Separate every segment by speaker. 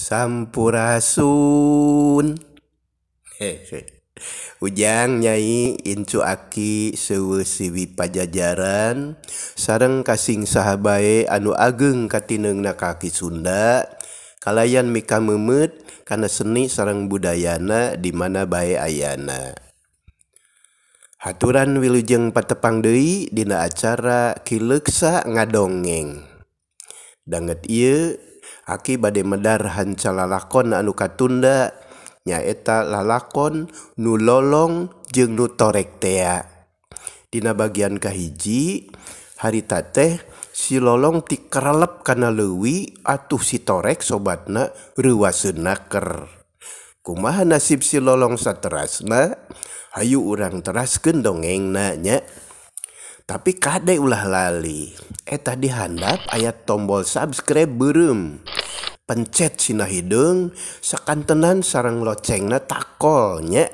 Speaker 1: Sampurasun. Ujang Nyai Incu Aki seueuh siwi Pajajaran sareng kasing saha bae anu ageng katineungna ka Aki Sunda kalayan mikameumeut kana seni sareng budayana di mana bae ayana. Haturan wilujeng patepang deui dina acara Ki Leuksa Ngadongeng. Danget ieu Aki bade medar hanca lalakon anu katunda nyaeta lalakon nu lolong jeung nu torek tea. Dina bagian kahiji harita teh si lolong tikerelep kana leuwi atuh si torek sobatna reuwaseun naker. Kumaha nasib si lolong saterasna? Hayu urang teraskeun dongengna nya. Tapi kade ulah lali, eta dihandap aya tombol subscribe beureum. Pencet sina hideung sakantenan sareng locengna takol nya.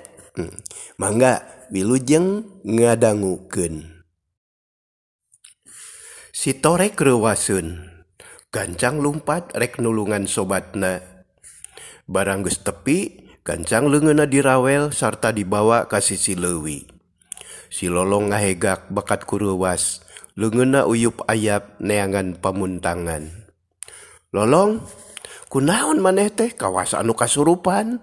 Speaker 1: Mangga wilujeng ngadangukeun. Si torek reuwaseun, gancang lumpat rek nulungan sobatna. Barang geus tepi, gancang leungeunna dirawel sarta dibawa ka sisi leuwi. Si lolong ngahegak bakat ku reuwas, leungeunna uyup ayap neangan pamuntangan. Lolong, kunaon maneh teh kawas anu kasurupan?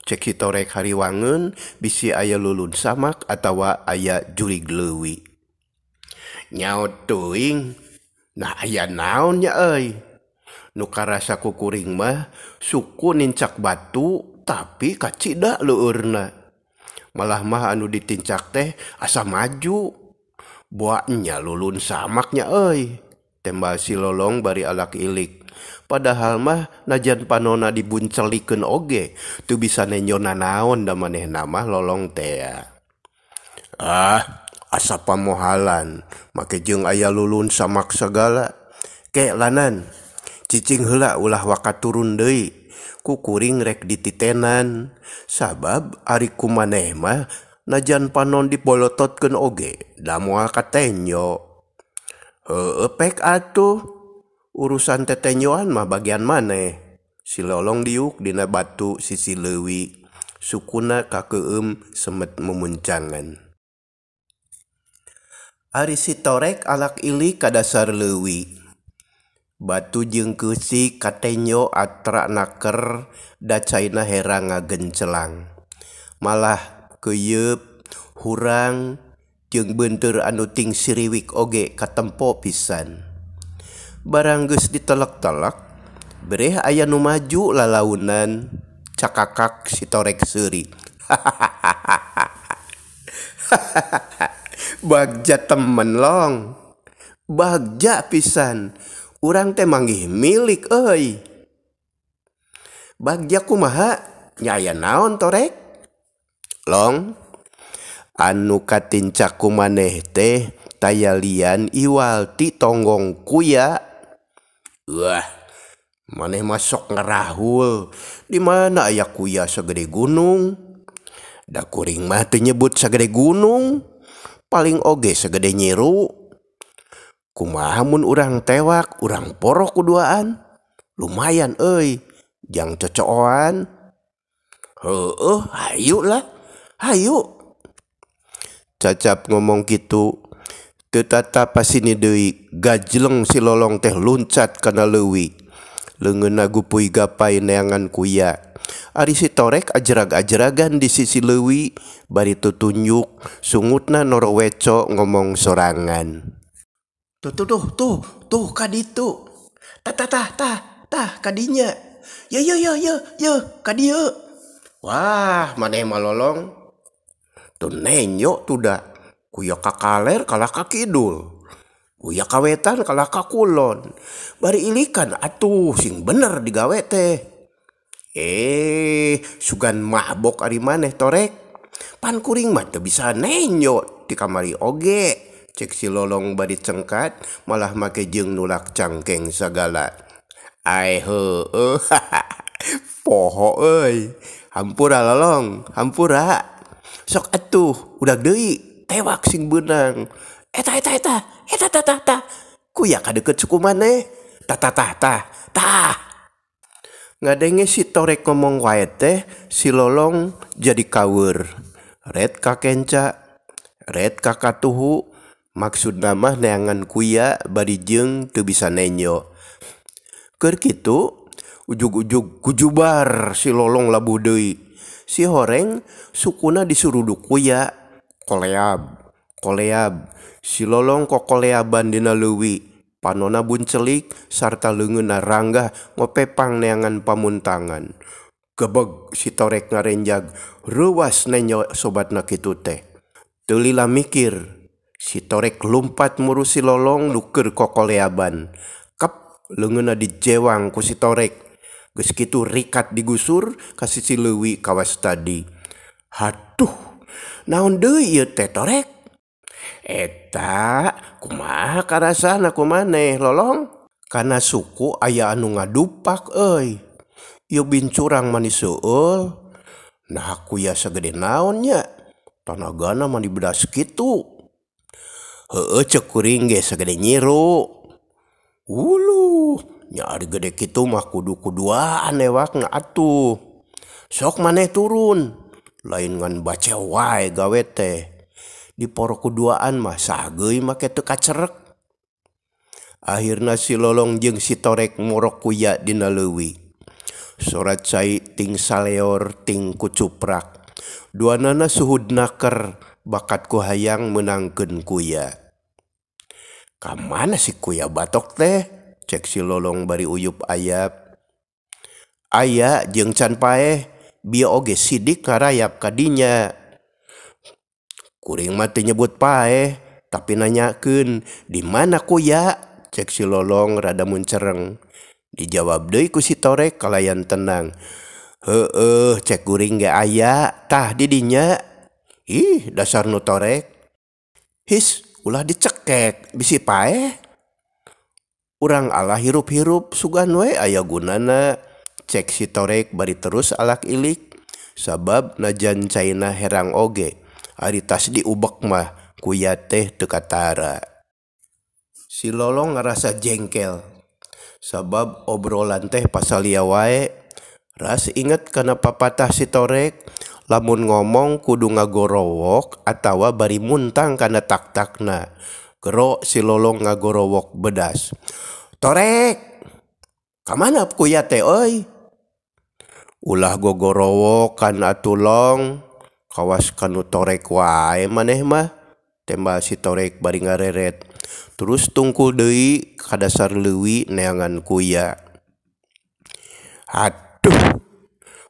Speaker 1: Cek si torek hariwangeun bisi aya lulun samak atawa aya jurig leuwi. Nyaot teuing, nah aya naon nya euy? Nu karasa ku kuring mah suku nincak batu tapi kacida leueurna. Malah mah anu ditincak teh asa maju. Boa nya lulun samaknya euy. Tembal si lolong bari alak ilik. Padahal mah najan panona dibuncelikeun oge teu bisa nenyona naon da manehna mah lolong tea. Ah, asa pamohalan make jeung aya lulun samak sagala. Ke lanan, cicing heula ulah waka turun deui. Ku kuring rek dititenan. Sabab ari ku maneh mah najan panon dibolototkeun oge da moal katenyo. Heueuh pek atuh, urusan tetenyoan mah bagian maneh. Si lolong diuk dina batu sisi leuwi, sukuna kakeueum semet mumuncangan. Ari si torek alak ilik ka dasar leuwi. Batu jeung keusi katenyo atra naker da caina herang ngagencelang. Malah keuyeup, hurang jeung beunteur anu ting siriwik oge katempo pisan. Barang geus ditelek-telek, bereh aya nu maju lalaunan, cakakak si torek seuri. Bagja temen long, bagja pisan. Urang teh manggih milik euy. Bagja kumaha? Nya aya naon torek? Long, anu katincak ku maneh teh taya lian iwal ti tonggong kuya. Wah, maneh mah sok ngerahul. Di mana aya kuya sagede gunung? Da kuring mah teu nyebut sagede gunung, paling oge sagede nyiru. Kumaha mun urang tewak, urang poroh kuduaan? Lumayan euy, jang cocooan. Heueuh, hayu lah, hayu. Cacap ngomong kitu, teu tata pasini deui, gajleng si lolong teh luncat kana leuwi. Leungeunna gupuy gapai neangan kuya. Ari si torek ajrag-ajragan di sisi leuwi, bari tutunjuk, sungutna noroweco ngomong sorangan. Tuh tuh tuh tuh tuh kaditu. Tah tah tah tah tah kadinya. Ye ye ye ye ye kadieu. Wah, maneh mah lolong. Tuh nenyo tuh da. Kuya ka kaler kalah ka kidul. Kuya ka wetan kalah ka kulon. Bari ilikan atuh sing bener digawe teh. Sugan mabok ari maneh torek. Pan kuring mah teu bisa nenyo di kamari oge. Cek si lolong bari cengkat malah make jeung nulak cangkeng sagala. Ai heueuh. Poho euy. Hampura lolong, hampura. Sok atuh udag deui tewak sing beunang. Eta eta eta eta tah tah tah. Kuya ka deukeut suku maneh. Tah tah tah tah tah. Ngadenge si Torek ngomong wae teh si Lolong jadi kaweur. Ret ka kenca, ret ka katuhu, maksudna mah neangan kuya bari jeung teu bisa nenjo. Keur kitu ujug-ujug kujubar si Lolong labuh deui. Si horeng sukuna disuruduk kuya, koleab, koleab. Si Lolong kokoleaban dina leuwi. Panona buncelik sarta leungeunna ranggah ngopepang neangan pamuntangan. Gebeg si Torek ngarenjag reuwas nenjo sobatna kitu teh. Teu lila mikir, si Torek lumpat muru si Lolong nu keur kokoleaban. Kep leungeunna dijewang ku si Torek. Geus kitu rikat digusur ka sisi leuwi kawas tadi. Haduh, naon deui ieu teh Torek? Eta kumaha karasana ku maneh Lolong? Kana suku aya anu ngadupak euy. Ieu bincurang mani seueul. Nah kuya sagede naon nya? Tanagana mani bedas kitu. Heueuh ceuk kuring ge sagede nyiru. Uluh, nya ari gede kitu mah kudu kuduaan ewakna atuh. Sok maneh turun, lain ngan bace wae gawe teh. Di poro kuduaan mah sageui make teu kacerek. Akhirna si Lolong jeung si Torek morok kuya dina leuwi. Sorat cai ting saleor ting kucuprak. Duanana suhud naker bakat ku hayang meunangkeun kuya. Ka mana si kuya batok teh? Cek si Lolong bari uyup ayap. Aya jeung can paeh bieu oge sidik ngarayap ka dinya. Kuring mah teu nyebut paeh, tapi nanyakeun di mana kuya? Cek si Lolong rada muncereng. Dijawab deui ku si Torek kalayan tenang. Heueuh, cek kuring ge aya, tah di dinya. Ih, dasar nu Torek. His, ulah dicekek, bisi paeh. Urang alah hirup-hirup sugan we aya gunana. Cek si Torek bari terus alak ilik. Sabab najan caina herang oge. Ari tas diubek mah kuya teh teu katara. Si Lolong ngarasa jengkel. Sabab obrolan teh pasalia wae. Ras inget kana papatah si Torek, lamun ngomong kudu ngagorowok atawa bari muntang kana tak-takna. Gero si Lolong ngagorowok bedas. Torek, kamana kuya teh euy? Ulah gogorowokan atuh Long. Kawas kanu Torek wae maneh mah. Tembal si Torek bari ngareret. Terus tungkul deui ka dasar leuwi neangan kuya. Aduh,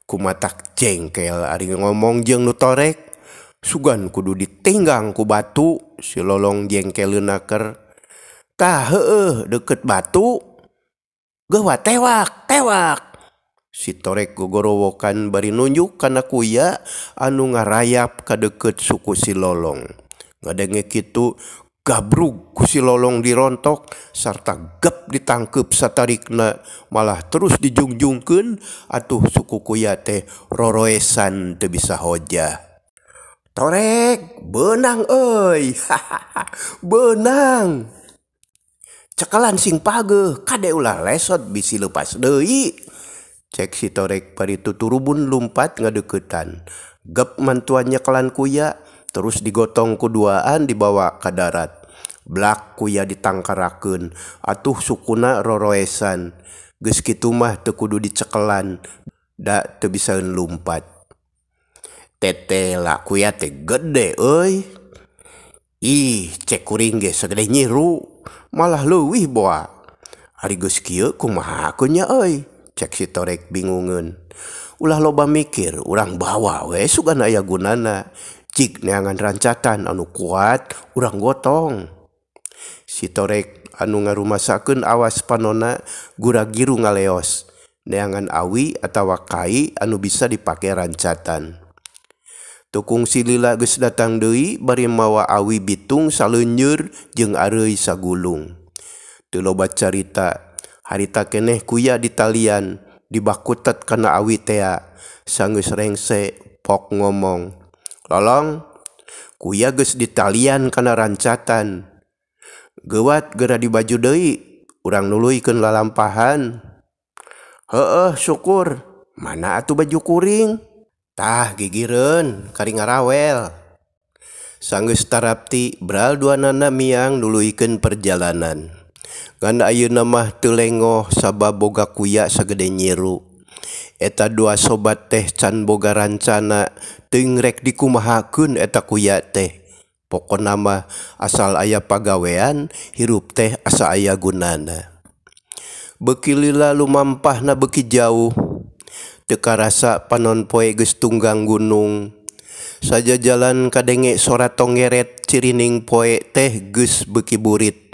Speaker 1: kumatak jengkel ari ngomong jeung nu Torek. Sugan kudu ditinggang ku batu. Si Lolong jengkeleun naker. Tah heueuh deukeut batu. Geuwa tewak, tewak. Si Torek gogorowokan bari nunjuk kana kuya anu ngarayap ka deukeut suku si Lolong. Ngadenge kitu gabrug ku si Lolong dirontok sarta gep ditangkeup satarikna malah terus dijungjungkeun atuh suku kuya teh roroesan teu bisa hojah. Torek beunang euy. Beunang. Cekalan sing pageuh kade ulah lesot bisi leupas deui. Cek si Torek bari tuturubun lumpat ngadeuketan. Gep mantuan nyekelan kuya terus digotong kuduaan dibawa ka darat. Blak kuya ditangkarakeun atuh sukuna roroesan. Geus kitu mah teu kudu dicekelan da teu bisaeun lumpat. Tetela kuya teh gede euy. Ih, cek kuring ge sagede nyiru, malah leuwih boa. Ari geus kieu kumaha nya euy? Cek si Torek bingungeun. Ulah loba mikir, urang bawa we sugan aya gunana. Cik neangan rancatan anu kuat, urang gotong. Si Torek anu ngarumasakeun awas panona gura-giru ngaleos. Neangan awi atawa kai anu bisa dipake rancatan. Tukung si lila geus datang deui bari mawa awi bitung saleunjeur jeung areuy sagulung. Teu loba carita, harita keneh kuya ditalian, dibakutet kana awi tea. Sanggeus rengse pok ngomong, "Lolong, kuya geus ditalian kana rancatan. Geuwat geura dibaju deui, urang nuluykeun lalampahan." Heueuh syukur, mana atuh baju kuring? Tah gigireun kari ngarawel. Sanggeus tarapti bral duanana miang nuluykeun perjalanan. Ngan ayeuna mah teu lengoh sabab boga kuya sagede nyiru. Eta dua sobat teh can boga rancana teuing rek dikumahakeun eta kuya teh. Pokona mah asal aya pagawean hirup teh asa aya gunana. Beuki lila lumampahna beuki jauh. Teu karasa panon poe geus tunggang gunung. Sajajalan kadenge sora tonggeret cirining poe teh geus beuki burit.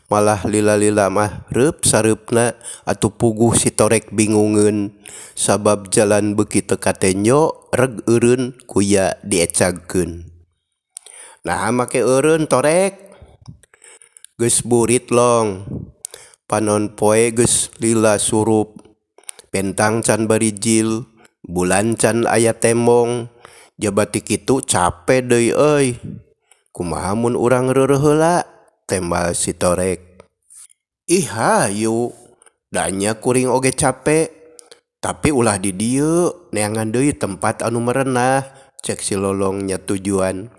Speaker 1: Malah lila-lila mah reup sareupna atuh puguh si Torek bingungeun sabab jalan beuki teu katenjo reg eureun kuya diecagkeun. Naha make eureun Torek? Geus burit long. Panon poe geus lila surup. Bentang can barijil, bulan can aya tembong. Jaba ti kitu cape deui euy. Kumaha mun urang reureuh heula? Tembal si Torek. Ih hayu, da nya kuring oge cape. Tapi ulah di dieu, neangan deui tempat anu merenah, cek si Lolong nya tujuan.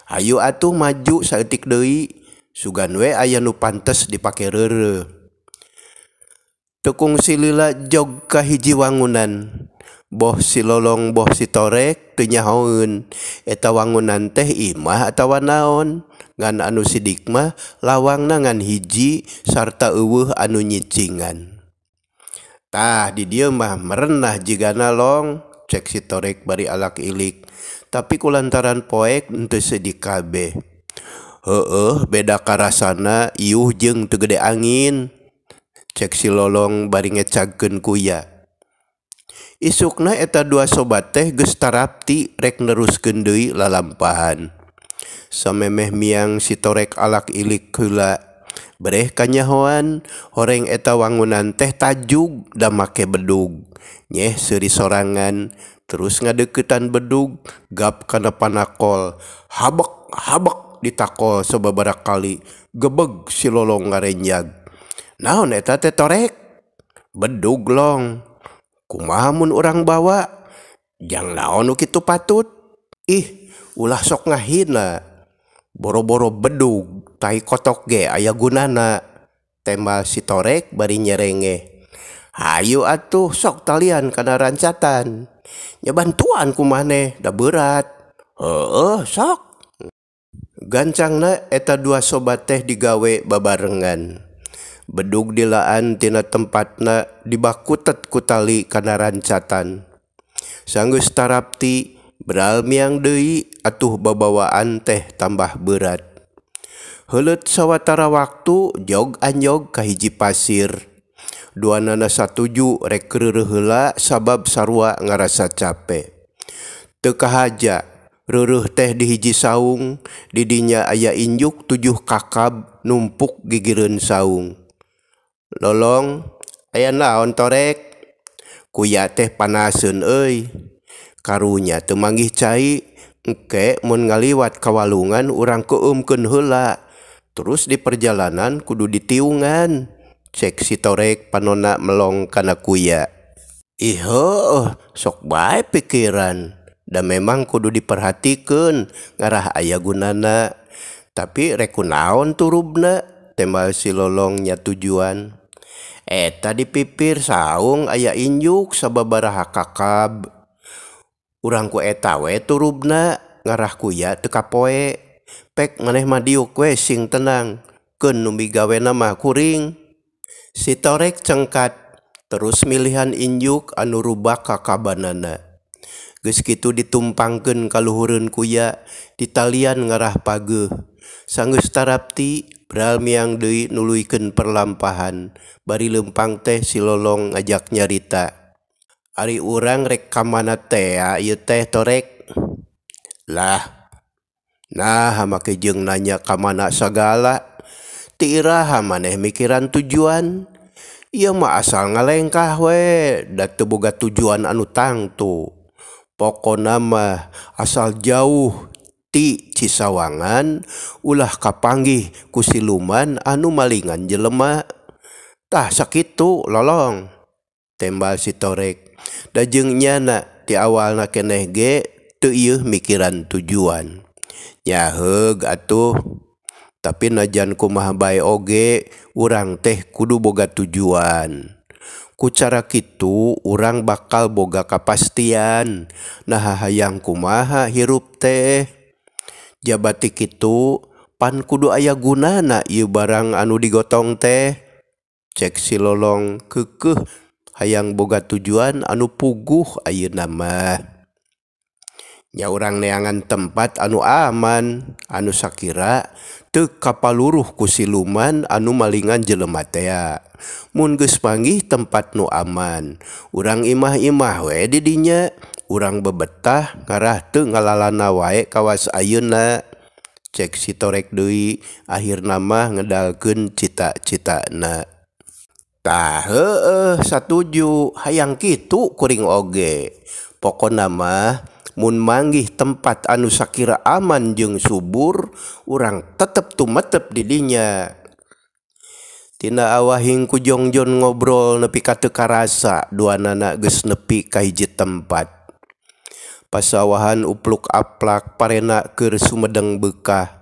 Speaker 1: Hayu atuh maju saeutik deui, sugan we aya nu pantes dipake reureuh. Teu kungsi lila jog ka hiji wangunan. Boh si Lolong boh si Torek teu nyahoeun eta wangunan teh imah atawa naon. Ngan anu sidik mah lawangna ngan hiji sarta eueuh anu nyicingan. Tah di dieu mah merenah jigana Long, cek si Torek bari alak ilik. Tapi kulantaran poek henteu sedik kabeh. Heueuh beda karasana iuh jeung teu gede angin, cek si Lolong bari ngecagkeun kuya. Isukna eta dua sobat teh geus tarapti rek neruskeun deui lalampahan. Samemeh miang si Torek alak ilik heula. Bereh kanyahoan horeng eta wangunan teh tajug da make bedug. Nyeh seuri sorangan terus ngadeukeutan bedug gap kana panakol. Habek habek ditakol sababaraha kali. Gebeg si Lolong ngarenjag. Naon eta teh Torek? Bedug Long. Kumaha mun urang bawa? Jang naon nu kitu patut? Ih, ulah sok ngahina. Boro-boro bedug, tai kotok ge aya gunana. Tembal si Torek bari nyerengeh. Hayu atuh sok talian kana rancatan. Nya bantuan ku maneh da berat. Heueuh sok. Gancangna eta dua sobat teh digawe babarengan. Bedug dilaan tina tempatna dibakutet ku tali kana rancatan. Sanggeus tarapti bral miang deui atuh babawaan teh tambah berat. Heuleut sawatara waktu jog anjog ka hiji pasir. Duanana satuju rek reureuh heula sabab sarua ngarasa cape. Teu kahaja reureuh teh di hiji saung, di dinya aya injuk 7 kakab numpuk gigireun saung. Lolong, aya naon Torek? Kuya teh panaseun euy. Karunya teu manggih cai, engke mun ngaliwat ka walungan urang keueumkeun heula. Terus di perjalanan kudu ditiungan. Cek si Torek panona melong kana kuya. Ih heueuh, sok bae pikiran. Da memang kudu diperhatikeun ngarah aya gunana. Tapi rek kunaon turubna? Tembal si Lolong nya tujuan. Eta di pipir saung aya injuk sababaraha kakab. Urang ku eta we turubna ngarah kuya teu kapoe. Pek maneh mah diuk we sing tenang. Keun nu migawena mah kuring. Si Torek cengkat terus milihan injuk anu rubak kakabanana. Geus kitu ditumpangkeun ka luhureun kuya ditalian ngarah pageuh. Sanggeus tarapti bral miang deui nuluykeun perlampahan. Bari leumpang teh si Lolong ngajak nyarita. Ari urang rek ka mana teh ieu teh Torek? Lah, nah make jeung nanya ka mana sagala. Ti iraha maneh mikiran tujuan? Ieu mah asal ngalengkah we, da teu boga tujuan anu tangtu. Pokona mah asal jauh ti Cisawangan ulah kapanggih ku siluman anu malingan jelema. Tah sakitu Lolong. Tembal si Torek. Da jeung nyana ti awalna keneh ge teu ieuh mikiran tujuan. Nya heug atuh. Tapi najan kumaha bae oge urang teh kudu boga tujuan. Ku cara kitu urang bakal boga kapastian. Naha hayang kumaha hirup teh. Jabati kitu pan kudu aya gunana ieu barang anu digotong teh. Cek si Lolong keukeuh hayang boga tujuan anu puguh ayeuna mah. Nya urang neangan tempat anu aman, anu sakira teu kapaluruh ku siluman anu malingan jelema tea. Mun geus manggih tempat nu aman, urang imah-imah we di dinya, urang bebetah ngarah teu ngalalana wae kawas ayeuna. Cek si Torek deui akhirna mah ngedalkeun cita-citana. Tah heueuh satuju hayang kitu kuring oge. Pokona mah mun manggih tempat anu sakira aman jeung subur, urang tetep tumetep di dinya. Tina awahing ku Jongjon ngobrol nepi ka teu karasa duanana geus nepi ka hiji tempat. Pasawahan upluk aplak parena keur sumedeng beukah.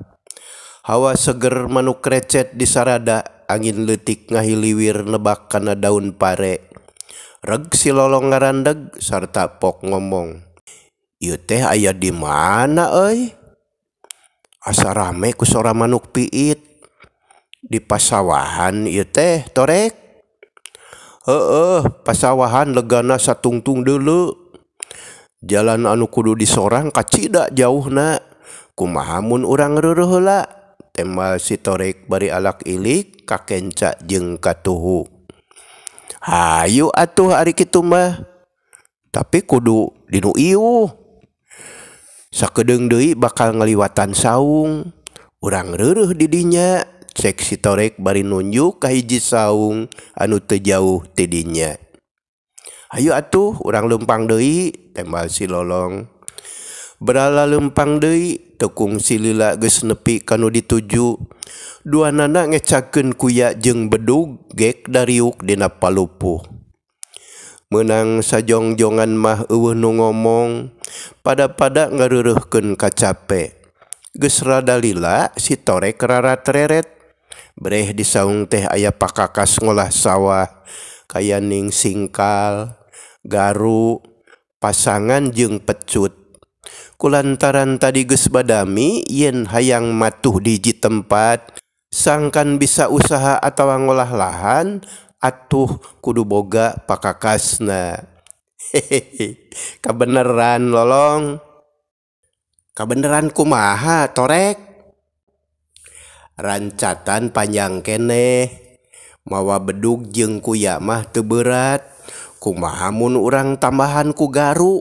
Speaker 1: Hawa seger manuk recet di sarada, angin leutik ngahiliwir nebak kana daun pare. Reg si Lolong ngarandeg sarta pok ngomong. Ieu teh aya di mana euy? Asa rame ku sora manuk piit. Di pasawahan ieu teh Torek. Heueuh, pasawahan legana satungtung deuleu. Jalan anu kudu disorang kacida jauhna. Kumaha mun urang reureuh heula? Tembal si Torek bari alak ilik ka kenca jeung katuhu. Hayu atuh ari kitu mah. Tapi kudu dinu iuh. Sakedeung deui bakal ngaliwatan saung. Urang reureuh di dinya. Cek si Torek bari nunjuk ka hiji saung anu teu jauh ti dinya. Hayu atuh urang leumpang deui, tembal si Lolong. Berala leumpang deui, teu kungsi lila geus nepi ka nu dituju. Duanana ngecakeun kuya jeung bedug gek dariuk dina palupuh. Meunang sajongjongan mah eueuh nu ngomong, pada-pada ngareureuhkeun kacape. Geus rada lila si Torek rarat-reret. Breh di saung teh aya pakakas ngolah sawah, kayaning singkal, garu, pasangan jeung pecut. Kulantaran tadi geus badami yen hayang matuh di hiji tempat, sangkan bisa usaha atawa ngolah lahan, atuh kudu boga pakakasna. Hehehe, kabeneran Lolong. Kabeneran kumaha Torek? Rancatan panjang keneh, mawa bedug jeung kuya mah teu berat. Kumaha mun urang tambahan ku garu?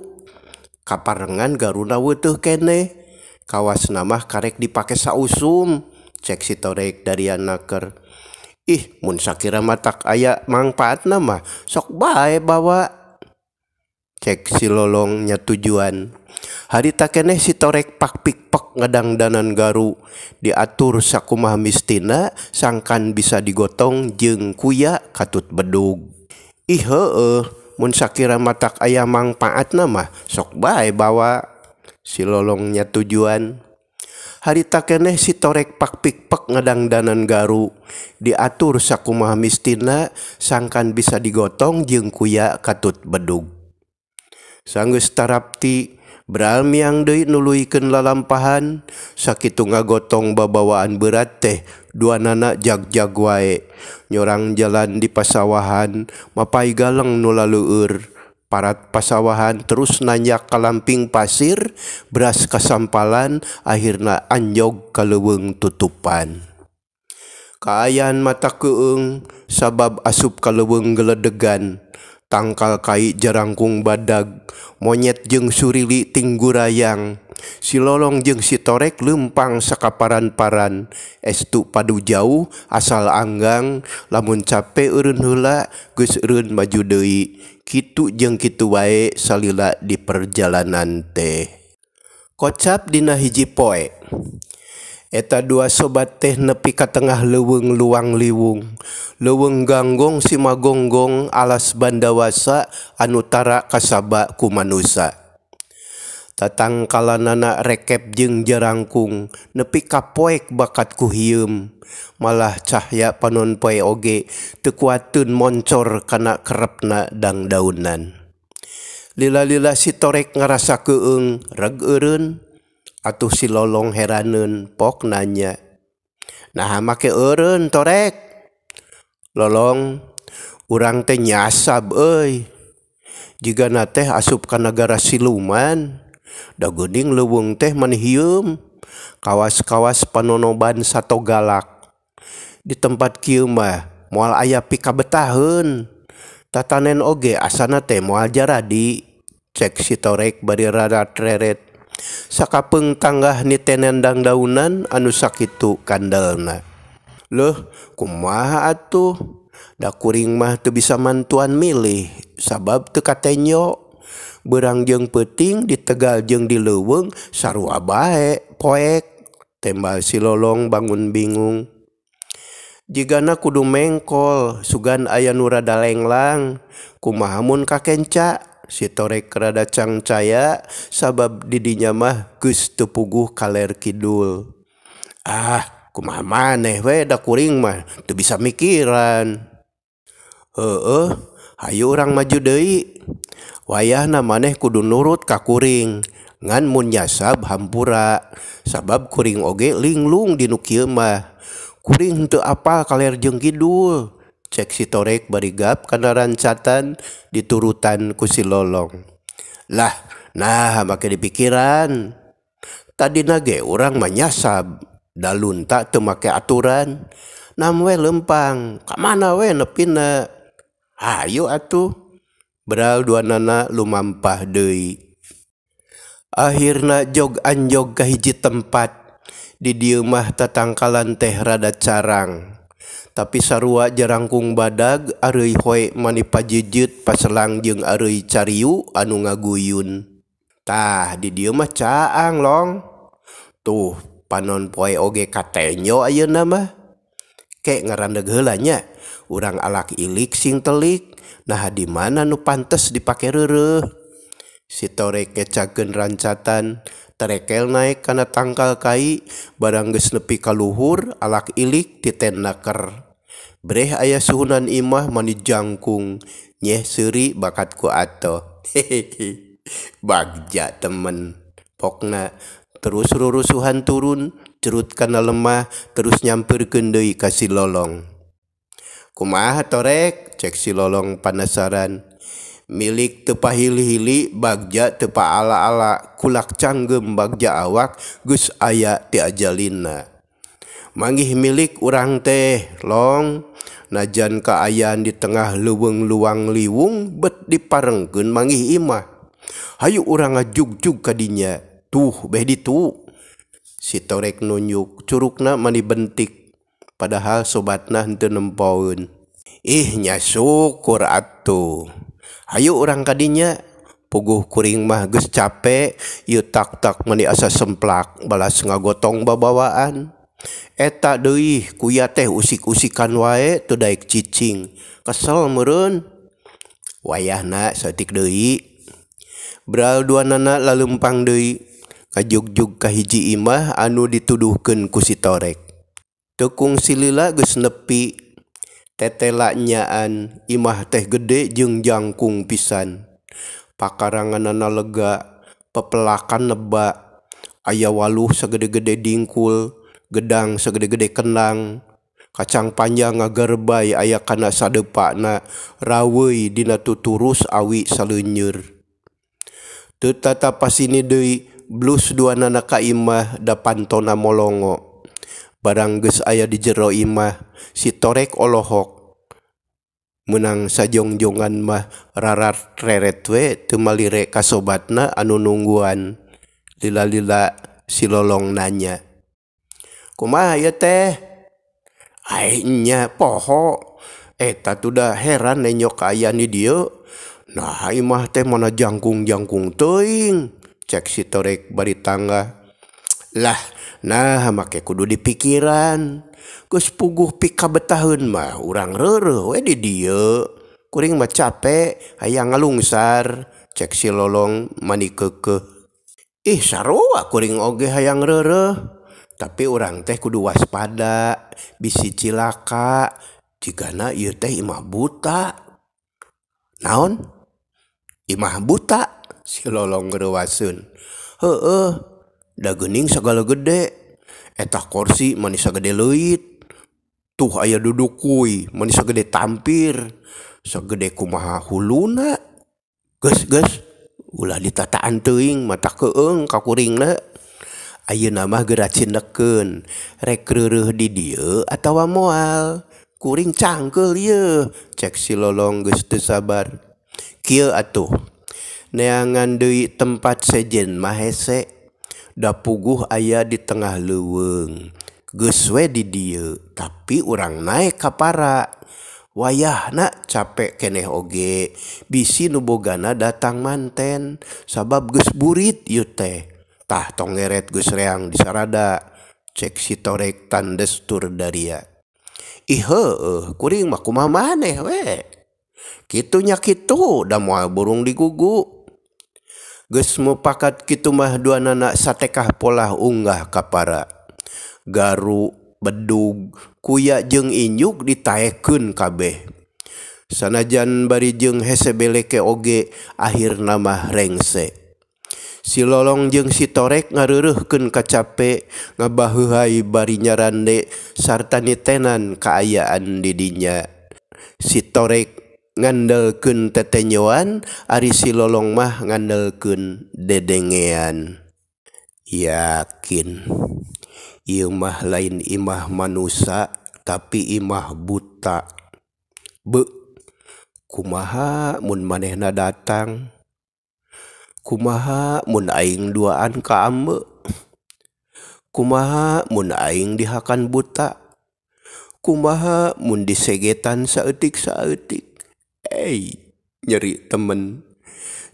Speaker 1: Kaparengan garuna weutuh keneh. Kawasna mah karek dipake sausum. Cek si Torek dari anaker. Ih, mun sakira matak aya mangpaatna mah sok bae bawa. Cek si Lolong nya tujuan. Harita keneh si Torek pak pikpek ngedangdanan garu. Diatur sakumaha mistina sangkan bisa digotong jeung kuya katut bedug. Ih heueuh, mun sakira matak aya mangpaatna mah sok bae bawa. Si Lolong nya tujuan. Harita keneh si Torek pak pikpek ngedangdanan garu. Diatur sakumaha mistina sangkan bisa digotong jeung kuya katut bedug. Sanggeus tarapti beral miang deui nuluykeun lalampahan, sakitu ngagotong babawaan berat teh duanana jag-jag wae. Nyorang jalan di pasawahan mapai galeng nu laleueur. Parat pasawahan terus nanjak kalamping pasir, beras kasampalan akhirna anjog ka leuweung tutupan. Kaayaan mata keung sabab asup ka leuweung geledegan. Tangkal kai jarangkung badag, monyet jeung surili tinggurayang. Si Lolong jeung si Torek leumpang sakaparan-paran. Estu padu jauh asal anggang, lamun cape eureun heula geus eureun maju deui. Kitu jeung kitu wae salila di perjalanan teh. Kocap dina hiji poe. Eta dua sobat teh nepi ka tengah leuweung luang liwung. Leuweung ganggong simagonggong alas bandawasa anu tara kasaba ku manusa. Tatangkalanana rekep jeung jarangkung nepi ka poek bakat ku hieum. Malah cahya panon poe oge teu kuateun moncor kana kerepna dangdaunan. Lila-lila si Torek ngarasa keueung reg eureun. Atuh si Lolong heraneun pok nanya. Naha make eureun Torek? Lolong, urang teh nyasab euy. Jigana teh asup ka nagara siluman. Da geuning leuweung teh mani hieum. Kawas-kawas panonoban sato galak. Di tempat kieu mah moal aya pikabetaheun. Tatanen oge asana teh moal jaradi. Cek si Torek bari rarat-reret. Sakapeung tanggah nitenen dangdaunan anu sakitu kandelna. Leuh, kumaha atuh? Da kuring mah teu bisa mantuan milih sabab teu katenyo. Beurang jeung peuting di tegal jeung di leuweung sarua bae poek. Tembal si Lolong bangun bingung. Jigana kudu mengkol sugan aya nu rada lenglang. Kumaha mun kakenca? Si Torek rada cangcaya sabab didinya mah geus teu puguh kaler kidul. Ah, kumaha maneh we da kuring mah teu bisa mikiran. Heueuh, hayu urang maju deui. Wayahna maneh kudu nurut ka kuring. Ngan mun nyasab hampura sabab kuring oge linglung di nu kieu mah. Kuring henteu apal kaler jeung kidul. Cek si Torek bari gap kana rancatan diturutan ku si Lolong. Lah, nah make dipikiran. Tadina ge urang mah nyasab, da lunta teu make aturan. Nam we lempang, ka mana we nepina? Hayu atuh. Beral duanana lumampah deui. Akhirna jog anjog ka hiji tempat. Di dieu mah tatangkalan teh rada carang. Tapi sarua jarangkung badag areuy hoe mani pajejeut paselang jeung areuy cariu anu ngaguyun. Tah di dieu mah caang Long. Tuh panon poe oge katenyo ayeuna mah. Ke ngarandeg heula nya. Urang alak ilik sing telik. Nah di mana nu pantes dipake reureuh. Si Torek ngecakeun rancatan. Terekel naik kana tangkal kai barang geus nepi ka luhur alak ilik titen naker. Breh aya suhunan imah mani jangkung nyeh seuri bakat ku atoh. Hehehe. Bagja temen. Pokna terus rurusuhan turun cerut kana lemah terus nyampeurkeun deui ka si Lolong. Kumaha Torek? Cek si Lolong panasaran. Milik teu pahili-hili bagja teu paala-ala kulak canggem bagja awak geus aya ti ajalina. Manggih milik urang teh Long, najan kaayaan di tengah leuweung luang liwung bet diparengkeun manggih imah. Hayu urang ngajugjug ka dinya. Tuh beh ditu. Si Torek nunjuk curugna mani bentik padahal sobatna henteu nempoeun. Ih nya syukur atuh. Hayu urang kadinya. Puguh kuring mah geus cape ieu tak-tak mani asa semplak balas ngagotong babawaan. Eta deui kuya teh usik-usikan wae teu daek cicing. Kesel meureun. Wayahna saeutik deui. Beral duanana lalempang deui ngajugjug ka hiji imah anu dituduhkeun ku si Torek. Teu kungsi lila geus nepi. Tetela nyaan imah teh gede jeung jangkung pisan. Pakaranganana lega, pepelakan neba, aya waluh sagede-gede dingkul, gedang sagede-gede kenang, kacang panjang ngagarebay aya kana sadepana, raweuy dina tuturus awi saleunyeur. Teu tatapasini deui blus duanana ka imah da pantona molongo. Barang geus aya di jero imah, si Torek olohok. Meunang sajongjongan mah rarat reret we teu malire ka sobatna anu nungguan. Lila-lila si Lolong nanya. Kumaha ieu teh? Ai nya poho. Eta tuh da heran nenyok kaayaan di dieu. Nah imah teh mana jangkung-jangkung teuing. Cek si Torek bari tangga. Lah, Nah make kudu dipikiran. Geus puguh pikabetaheun mah urang reureuh we di dieu. Kuring mah cape hayang ngalungsar, cek si Lolong mani keukeuh. Ih sarua kuring oge hayang reureuh. Tapi urang teh kudu waspada, bisi cilaka. Jigana ieu teh imah buta. Naon? Imah buta? Si Lolong reuaseun. Heueuh, da geuning sagala gede. Eta korsi mani sagede leuit. Tuh aya duduk kuy mani sagede tampir. Sagede kumaha huluna. Geus geus, ulah ditataan teuing mata keung ka kuringna. Ayeuna mah geura cindekeun, rek reureuh di dieu atawa moal. Kuring cangkeul ieu, cek si Lolong geus teu sabar. Kieu atuh, neangan deui tempat sejen mah hese. Da puguh aya di tengah leuweung. Geus we di dieu, tapi urang naek ka para. Wayahna cape keneh oge, bisi nu bogana datang manten, sabab geus burit ieu teh. Tah tong ngeret geus reang disarada, cek si Torek tandes tur daria. Ih heueuh, kuring mah kumaha maneh we. Kitu nya kitu, da moal burung digugu. Geus mupakat kitu mah duanana satekah polah unggah ka para. Garu, bedug, kuya jeung injuk ditaekeun kabeh. Sanajan bari jeung hese beleke oge akhirna mah rengse. Si Lolong jeung si Torek ngareureureuhkeun kacape, ngabaheuhay bari nyarande sarta nitenan kaayaan di dinya. Si Torek ngandelkeun tetenyoan, ari si Lolong mah ngandelkeun dedengean. Yakin ieu mah lain imah manusa tapi imah buta. Beuh, kumaha mun manehna datang? Kumaha mun aing duaan ka ambe? Kumaha mun aing dihakan buta? Kumaha mun disegetan saeutik-saeutik? Ey, nyeri temen.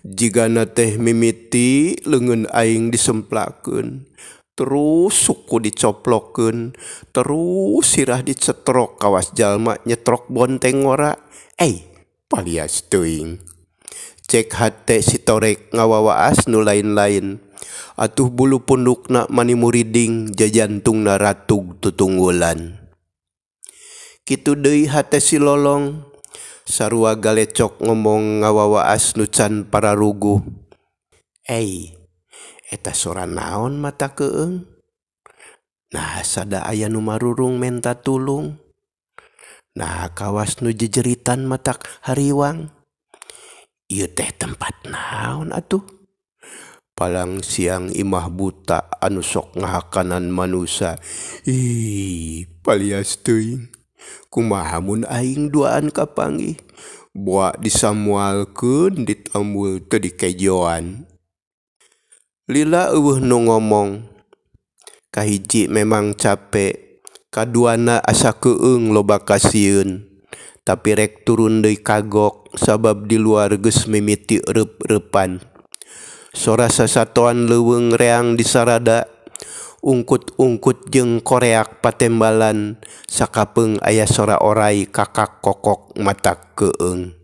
Speaker 1: Jigana teh mimiti leungeun aing disemplakeun, terus suku dicoplokeun, terus sirah dicetrok kawas jalma nyetrok bonteng ngora. Ey, palias teuing. Cek hate si Torek ngawawaas nu lain-lain. Atuh bulu pundukna mani muriding, jajantungna ratug tutunggulan. Kitu deui hate si Lolong. Sarua galecok ngomong ngawawaas nu can pararuguh. Ey, eta sora naon mata keung? Nah, sada aya nu marurung menta tulung. Nah, kawas nu jejeritan matak hariwang. Ieu teh tempat naon atuh? Palang siang imah buta anu sok ngahakanan manusa. Ih, palias teuing. Kumaha mun aing duaan kapanggih? Boa disamualkeun ditambul teu dikejoan. Lila eueuh nu ngomong. Kahiji memang cape, kaduana asa keung loba kasieun. Tapi rek turun deui kagok sabab di luar geus mimiti reup-reupan. Sora sasatoan leuweung reang disarada, ungkut-ungkut jeung koreak patembalan, sakapeung aya sora oray kakak kokok mata keung.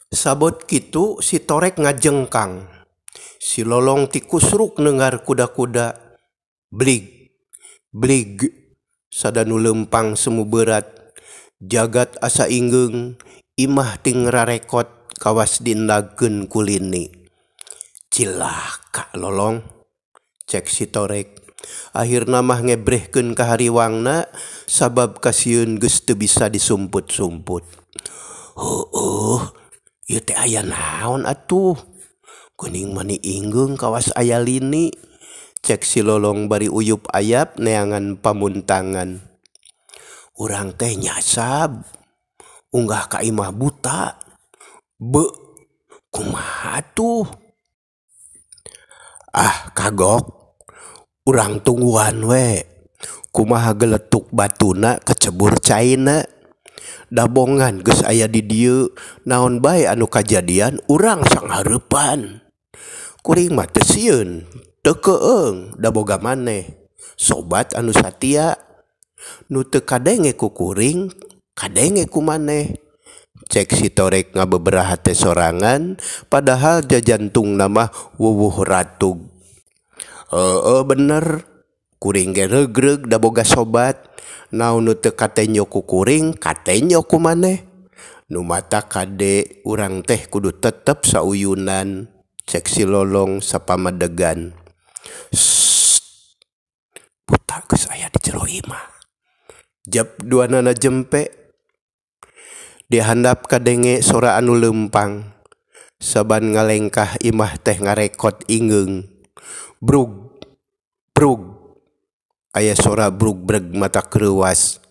Speaker 1: Sabot kitu si Torek ngajengkang. Si Lolong tikusruk neungar kuda-kuda. Blig, blig, sada nu leumpang semu beurat. Jagat asa inggeung, imah ting rarekot kawas diendagkeun ku lini. Cilaka Lolong, cek si Torek. Akhirna mah ngebrehkeun ka hariwangna sabab kasieun geus teu bisa disumput-sumput. Heueuh, ieu teh aya naon atuh? Geuning mani inggeung kawas aya lini. Cek si Lolong bari uyup ayap neangan pamuntangan. Urang teh nyasab, unggah ka imah buta. Beuh, kumaha atuh? Ah, kagok. Urang tungguan we. Kumaha geletuk batuna kecebur caina. Dabongan geus aya di dieu, naon bae anu kajadian urang sanghareupan. Kuring mah teu sieun, teu keung, da boga maneh. Sobat anu satia nu teu kadenge ku kuring kadenge ku maneh. Cek si Torek ngabeberaha teh sorangan padahal jajantungna mah wuwuh ratug. Heueuh bener kuring ge reugreug da boga sobat naon nu teu katenjo ku kuring katenjo ku maneh. Nu mata kade urang teh kudu tetep sauyunan cek si Lolong sapamadegan. Sssst buta geus aya di jero imah. Jep duanana jempe. Di handap kadenge sora anu leumpang. Saban ngalengkah imah teh ngarekot ingeung. Brug brug aya sora brug breg mata kreuwas.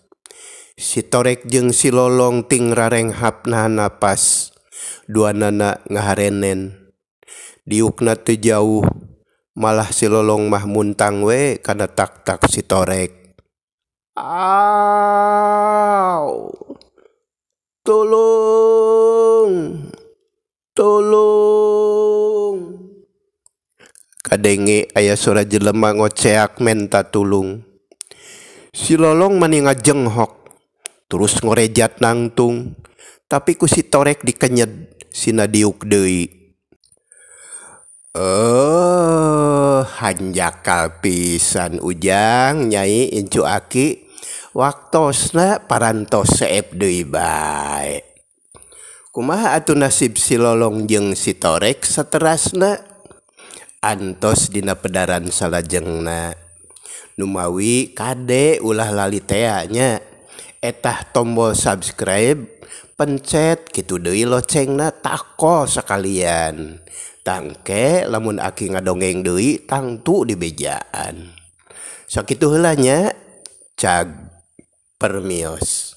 Speaker 1: Si Torek jeung si Lolong ting rarenghap nahan napas. Duanana ngaharenen. Diukna teu jauh malah si Lolong mah muntang we kana taktak si Torek. Aw tulung tulung kadenge aya sora jelema ngoceak menta tulung. Si Lolong mani ngajenghok terus ngorejat nangtung tapi ku si Torek dikenyed sina diuk deui. Hanjakal pisan Ujang Nyai incu aki waktosna parantos seep deui bae. Kumaha atuh nasib si Lolong jeung si Torek saterasna? Antos dina pedaran salajengna. Numawi kade ulah lali tea nya. Etah tombol subscribe pencet kitu deui locengna takol sakalian. Tangke lamun aki ngadongeng deui tangtu dibejaan. Sakitu heula nya cag permios.